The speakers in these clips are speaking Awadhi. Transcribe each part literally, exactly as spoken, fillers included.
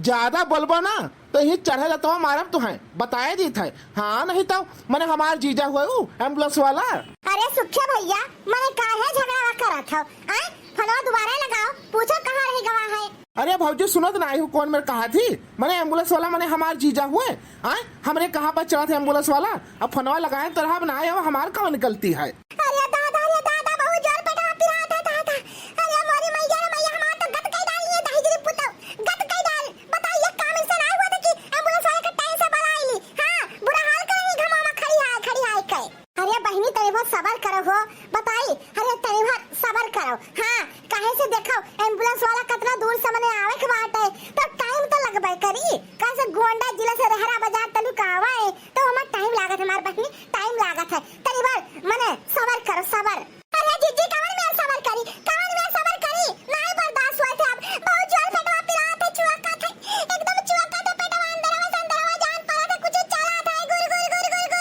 ज्यादा बोलबो ना तो यही चढ़े लतवा मारब तुहैं, बताए दीत है। हाँ, नहीं तो मने हमार जीजा हुए उ एम्बुलेंस वाला। अरे सुखे भैया, मने काहे झगड़ा करत हो? आय, फोनवा दोबारा लगाओ, पूछो कहाँ रह गवा है। अरे भौजी, सुनत ना आई हूँ, कौन मेरे कहा थी? मने एम्बुलेंस वाला मने हमार जीजा हुए। आय, हमरे कहाँ पर चढ़ा थे एम्बुलेंस वाला, अब फोनवा लगाए तो रहा, अब ना आए हो, हमार कौन गलती है? अरे दादा, अरे दादा, बहुत जोर पेटवा पिरात है दादा। अरे मोरी मैया रे मैया, हमार तो गत कई डाल ये दहिजरी पुतौ, गत कई डाल। बताइए, काम इनसे ना हुआ था कि एम्बुलेंस वाले के टाइम से बुला ली। हाँ, बुरा हाल कर रही घमामा खड़ी है, खड़ी है के। अरे बहिनी, तनी बहुत सबर करो हो, बताई, अरे तनी बहुत सबर करो। हाँ, काहे से देखो, एम्बुलेंस वाला कितना दूर से मने आवे के बाटे, तो टाइम तो लगबे करी। काहे से गोंडा जिला से रहरा बाजार तलुक आवे, तो हमार टाइम लागत है, हमार बहिनी, टाइम लागत है। तनी भर मने सबर करो, सबर। अरे जिज्जी, कवन में सबर करी, कवन में सबर करी? नाहीं बर्दाश्त होत है अब। बहुत जोर पेटवा पिरात है, चुअकत है, एकदम चुअकत है पेटवा, अंदरवा से अंदरवा जान परत है, कुछ चलत है, गुर, गुर, गुर।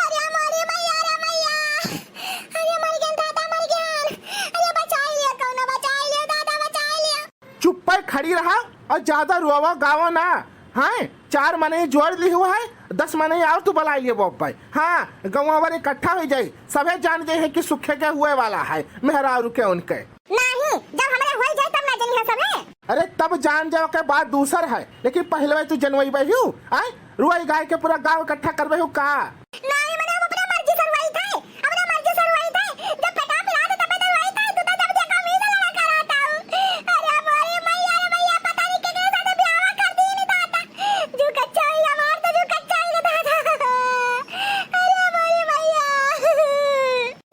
अरे मोरी मैया रे मैया, अरे मर गया दादा, मर गया। अरे बचाई लिया, कौनो बचाई लिया दादा, बचाई लिया। चुप्पे खड़ी रहा और ज्यादा रोवा गावा ना। हाँ, चार मनई जोड़ ली हुआ है, दस मनई और तू बुलाई लिए बप्पे। हाँ, गौवा वाले इकट्ठा हो जाई, सभे जान जाई है कि सुखे के हुए वाला है, मेहरारू के उनके। नहीं, जब हमरे होई जाए तब ना जानी है सभे। अरे तब जान जाओ के बात दूसर है, लेकिन पहले तू जनवई बहियो, आय? रुआई गाय के पूरा गांव इकट्ठा करबे हो का? नाहीं, मने हम अपने मर्जी से रुआई थे, अपने मर्जी से रुआई थे। जब पेटवा पिरात है, तब तो रुआई थे, तू तो जब देखो, हम ही से लड़ा कर आता हूँ। अरे मोरी मैया रे मैया, पता नहीं केकरे साथे ब्याह कर दी नी दादा। जू कच्चा ही हमार तो जू कच्चा ही दादा। अरे मोरी मैया।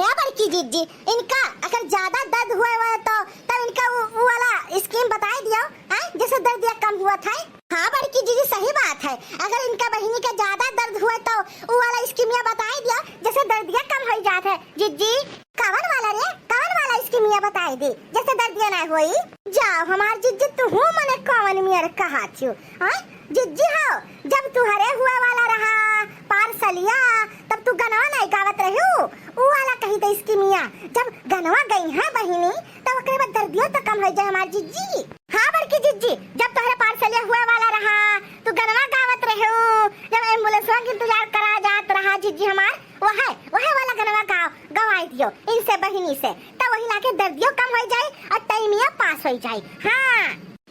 ए बड़की जिज्जी, इनका अगर ज्यादा दर्द हुए हुए तो, तब इनका उ, उ वाला स्कीम बताई दियो, हैं? जैसे दर्दिया कम हुआ था। हाँ बड़की जिज्जी, सही बात है, अगर इनका बहिनी का ज्यादा दर्द हुए तो उ वाला स्कीमिया बताई दियो, जैसे दर्दिया कम हो जात है। जिज्जी, कवन वाला रे, कवन वाला स्कीमिया बताई दी, जैसे दर्दिया ना होई? जाओ हमार जिज्जी, तू हूँ मने कवन मियर कहा थियो, हैं? जिज्जी हो, जब तुहरे हुए वाला रहा पार्सलिया, तब तू गनवा नहीं गावत रहू, उ वाला कही दे स्कीमिया। जब गनवा गई है बहिनी, तब ओकरे बाद दर्दियो तो कम हो जाए हमार जिज्जी। हाँ बड़की जिज्जी, जब तोहरे पार्सलिया हुए वाला रहा, तू गनवा गावत रहू, जब एम्बुलेंसवा के इंतजार करा जात रहा जिज्जी हमार, वह, वह वाला गनवा गाव, गवाई दियो इनसे बहिनी से, तब वही लागे दर्दियो कम हो जाए और टाइमिया पास हो जाए। हाँ।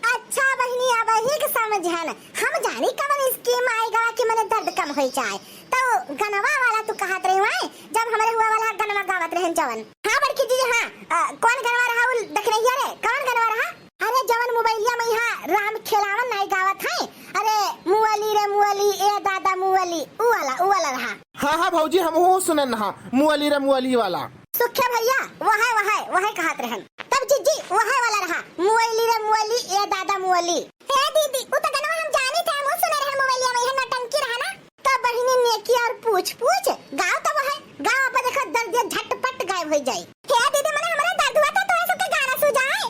अच्छा बहिनी, अब ही के समझन। हम जानी कवन स्कीम आएगा कि मने दर्द कम हो जाए। तो गनवा वाला तू कहत रही हुआ, जब हमरे हुआ वाला गनवा गावत रहन जवन। हाँ बड़की जी, हाँ। अ, कौन गनवा रहा उ दखनैया रे? कौन गनवा रहा? अरे जवन मोबाइलिया में यहाँ राम खेलावन नाई गावत है। अरे मुअली रे मुअली, ए दादा मुअली, उ वाला, उ वाला रहा। हाँ, हाँ भौजी, हमहू सुनन हा, मुअली रे मुअली वाला। सुखे भैया, वहे, वहे, वहे कहत रहन। तब जिज्जी, वहे वाला रहा, मुअली रे मुअली, ए दादा मुअली। हे दीदी, उ त गनवा हम जानी थे, हमहू सुने रहे मोबाइलिया में, यह नौटंकी रहा ना। तब बहिनी नेकी और पूछ, पूछ, गाओ तब वहे, गाओ अब देखो दर्दिया झटपट गायब हो जाई। हे दीदी, मने हमरा दर्द हुआ था, तोरा सबके गाना सुझाए।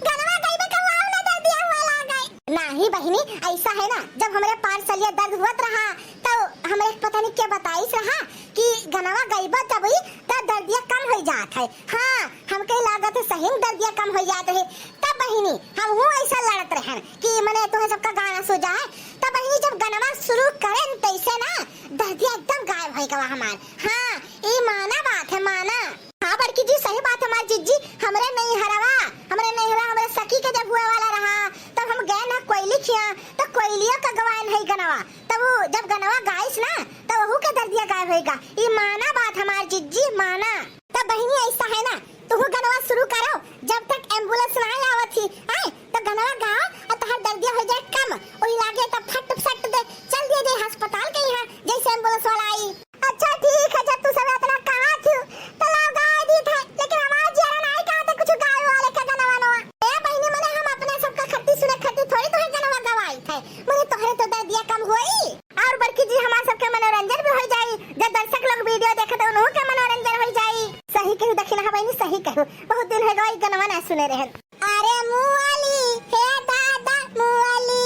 गनवा गईबे करवाओ ना, दर्दिया हुआ लागे। नाही बहिनी, ऐसा है ना, जब हमरे पार्सलिया दर्द हुआ रहा, तो हमरे पता नहीं क्या बताइस रहा कि गनवा गईबा तब ही तो दर्दिया कम हो जात है। हाँ, हमके लागत है सही में दर्दिया कम हो जात है। तब बहिनी, हम हूँ ऐसा लड़त रहन कि मने तुम्हें सबका गाना सो जाए। तब बहिनी जब गनवा शुरू करें तैसे ना दर्दिया एकदम गायब हो गवा हमार। हाँ, ई माना बात है, माना। हाँ बड़की जी, सही बात हमार जिज्जी, हमरे नैहरवा, हमरे नैहरा, हमरे सखी के जब हुए वाला रहा, तब हम गए ना कोयली खिया, तो कोयलिया का गवाए नहीं गनवा। तब वो जब गनवा गाइस ना, तब वहू के दर्दिया गायब होएगा। ई माना बात हमार जिज्जी, माना। तब बहिनी ऐसा है ना, तू गनवा शुरू करो, जब तक एम्बुलेंस ना आवत ही, आए, तो गनवा गाओ और तोहर दर्दिया हो जाए कम। वही लागे तो फट फट दे, चल दिए जाए अस्पताल के यहाँ, जैसे एम्बुलेंस वाला आई। अच्छा ठीक है, जब तू सब इतना कहा थी, तो लाओ गाय दी थे, लेकिन हमार जियारा नहीं कहा था कुछ गाय वाले का गनवा नवा। ए बहिनी, मने हम अपने सबका खट्टी सुने खट्टी थोड़ी तोहर गनवा गवाई थे, मने तोहरे तो दर्दिया कम होई। और बड़की जी, हमार सबके मनोरंजन भी हो जाई, जब दर्शक लोग वीडियो देखे तो उन्हों के मनोरंजन हो जाई। सही कहू दखिनहा बहिनी, सही कहू, बहुत दिन हो गए गनवा ना सुने रहन। अरे मुअली, हे दादा मुअली,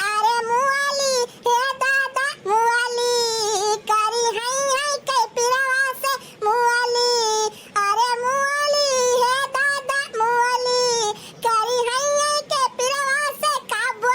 अरे मुअली, हे दादा मुअली, करी हई हई के पिरवा से मुअली, अरे मुअली, हे दादा मुअली, करी हई हई के पिरवा से कब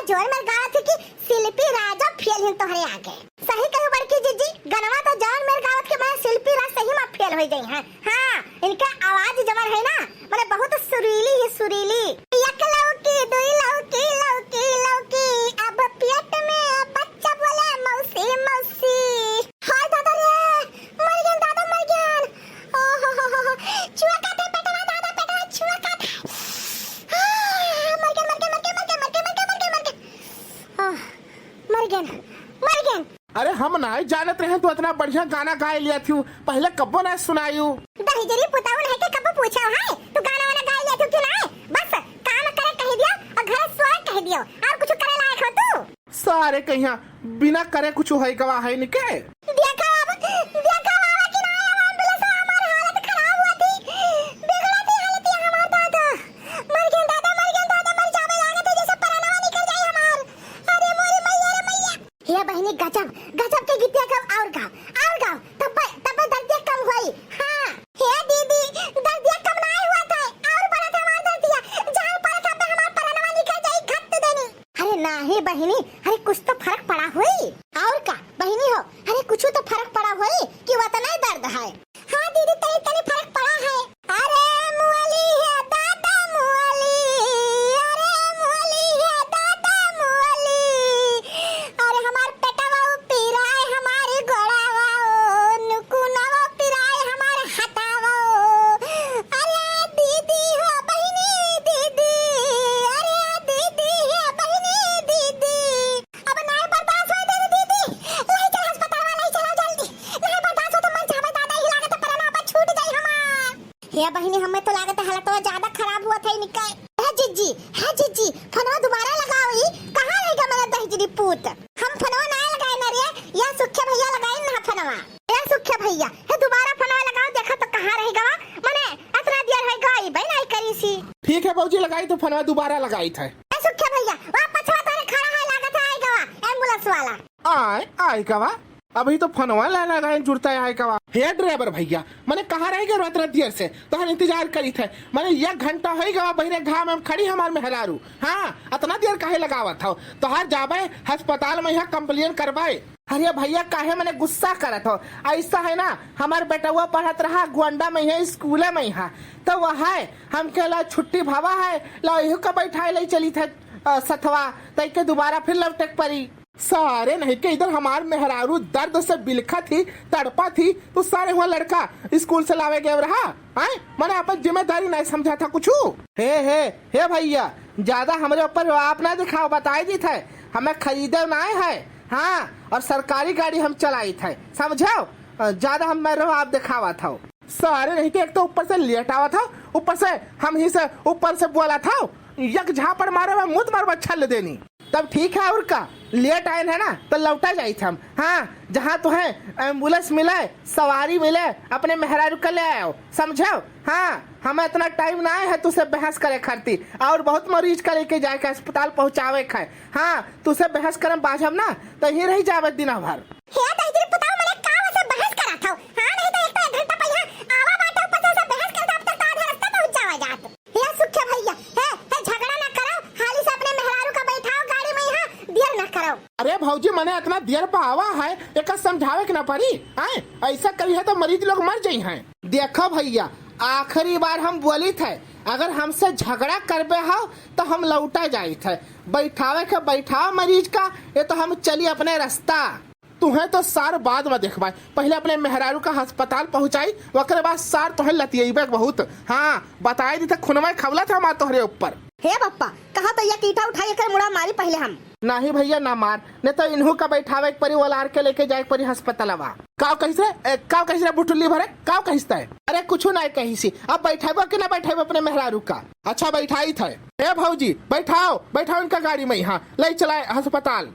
जोर मर गावत है कि शिल्पी राजा फेल हिन तोहरे आगे। सही कहू बड़की जिज्जी, गनवा तो जौन मेर गावत के मारे शिल्पी राज सही में फेल होइ गई हैं। हाँ, इनका आवाज जवन है ना, माने बहुत सुरीली है, सुरीली। एक लौकी, दुई लौकी, लौकी, लौकी, अब पेट में बच्चा बोले मौसी, मौसी। हाय दादा रे, मर गया दादा, मर गया। ओ हो हो हो हो, छुआ का थे पेटवा दादा, पेटवा छुआ का थे। आ, मर गया, मर गया, मर गया, मर गया। आ, मर गया, मर गया। अरे हम नाय जानत रहे तू इतना बढ़िया गाना गाय लिया थी, पहले कब्बो ना सुनायू। दहिजरी पुताऊ नहीं के कब्बो पूछा है, तू गाना वाना गाय लिया थी कि नाय? बस काम करे कह दियो और घर सोए कह दियो, और कुछ करे लायक हो तू? सारे कहिया बिना करे कुछ होई गवा है निके। देखा अब, देखा बाबा कि नाय, अब एम्बुलेंस हमार हालत खराब हुआ थी, बिगड़ा थी हालत ये हमार दादा, मर गया दादा, मर गया दादा, मर जावे लागत है जैसे परानवा निकल जाए हमार। अरे मोरी मैया रे मैया। हे बहिनी, गजब, गजब के गीतिया गाओ, और गाओ, और गाओ, तब, तब दर्दिया कम होई। हाँ। हे दीदी, दर्दिया कम नाय हुआ था, और बढ़त हमार दर्दिया, जान पड़त है, हमार परानवा निकल जाई, घट देनी। अरे नाही बहिनी, अरे कुछ तो फर्क पड़ा होई। और का बहिनी हो, अरे कुछ तो फर्क पड़ा होई कि वतना दर्द है। हाँ दीदी, तनी तनी फर्क पड़ा है। अरे मुअली है दादा मुअली, अरे मुअली है दादा मुअली। अरे हमार पेटवा पिराए, हमारी गोड़ावा ओ, नुकुनवा पिराए, हमार हथावा ओ। अरे दीदी हो बहिनी दीदी, अरे दीदी हो बहिनी दीदी। अब नाय बर्दाश्त होई दीदी, दीदी। लाई चल अस्पताल में, लाई चला जल्दी। नाय बर्दाश्त हो तो मर जावे दादा, ही लागत है परानवा छूट जाई हमार। हे बहिनी, हमें तो लागत है हालतवा ज्यादा खराब हुआ था इनका। हे जिज्जी, हे जिज्जी, फोनवा दोबारा लगाओ, ई कहाँ रह गया मेरा दहिजरी पूत? हम फोनवा ना लगाए ना रे, या सुखे भैया लगाए ना फोनवा। या सुखे भैया, हे दोबारा फोनवा लगाओ, देखा तो कहाँ रह गवा? मने इतना देर है गई, भाई नहीं करी सी। ठीक है भौजी, लगाई तो फोनवा दोबारा लगाई था। ए सुखे भैया, वहाँ पछवा तारे खड़ा है, लागत है आई गवा एम्बुलेंस वाला। आय, आई गवा। अभी तो फोनवा ला लगाए जुड़ता है आई गवा। हे ड्राइवर भैया, मने कहाँ रह गए इतना देर से? तोहर इंतजार करी थे। मने एक घंटा होई गवा बहिरे घाम में खड़ी हमार मेहरारू। हाँ, इतना देर काहे लगावत हो? तोहार जाबे अस्पताल में यहाँ कंप्लेन करवाए। अरे भैया, काहे मने गुस्सा करत हो? ऐसा है ना, हमार बेटवा पढ़त रहा गोंडा में है, स्कूल में है, तो वह है, हम कहला छुट्टी भवा है, ला इहू का बैठाए ले चली थे, अ, सथवा, तई के दोबारा फिर लौटे के परी। सारे नहीं के इधर हमार मेहरारू दर्द से बिलखा थी, तड़पा थी, तो सारे हुआ लड़का स्कूल से लावे गए रहा, आए? मने अपन जिम्मेदारी नहीं समझा था कुछ। हे, हे, हे भैया, ज्यादा हमरे ऊपर आप ना दिखाओ, बताई दी थे, हमें खरीदे ना है, हाँ, और सरकारी गाड़ी हम चलाई थे, समझो? अ, ज्यादा हम मैं रहो आप दिखावा था। सारे नहीं के एक तो ऊपर से लेट आवा था, ऊपर से हम ही से ऊपर से बोला था, एक झापड़ मारे में मुंह मारवा छल देनी। तब ठीक है, और का, लेट आए हैं ना तो लौटा जाई थे हम। हाँ, जहाँ तो है एम्बुलेंस मिले, सवारी मिले, अपने मेहरारू का ले आओ, समझो? हाँ, हमें इतना टाइम ना है तुझसे बहस करे खातिर, और बहुत मरीज का लेके जाए के अस्पताल पहुँचावे के है। हाँ, तुझसे बहस करम बाझम ना तो यहीं रह जावे दिना भर। हे दहिजरी पुताऊ, मने का वसे बहस करत हौ? हाँ, नहीं तो एक तो एक घंटा पहिया आवा बाटे, ऊपर से वसे बहस करत, अब तक तो आधा रास्ता पहुँच जावा जात। हे सुखे भैया, हे, हे झगड़ा ना करो, हाली से अपने मेहरारू का बैठाओ गाड़ी में, यहाँ देर ना करो। अरे भौजी, मने इतना देर पे आवा है, एका समझावे के ना पड़ी, हैं? ऐसा करी है तो मरीज लोग मर जाई हैं। देखो भैया, आखिरी बार हम बोली थे, अगर हमसे झगड़ा करबे हो तो हम लौटा जाई थे। बैठावे के बैठाओ मरीज का, ये तो हम चली अपने रास्ता। तुहें तो सार बाद में देखबाई, पहले अपने मेहरारू का अस्पताल पहुँचाई, ओकरे बाद सार तुहें लतियेबे बहुत। हाँ, बताई दी थे, खुनवा खौला था हमार तोहरे ऊपर। हे बप्पा, कहा भैया कि ईटा उठाई, एकर मुड़ा मारी पहले हम। नाही भैया, ना मार, नहीं तो इन्हू का बैठावे के परी, ओलार के लेके जाए के परी अस्पतालवा। काव कहिस रे? ए, काव कहिस रे बुटुल्ली भरे? काव कहिस तै? अरे कुछ ना कहिसी। अब बैठाबो कि ना बैठाबो अपने मेहरारू का? अच्छा बैठाई थे। ए भौजी, बैठाओ, बैठाओ इनका गाड़ी में, यहाँ ले चलाए अस्पताल।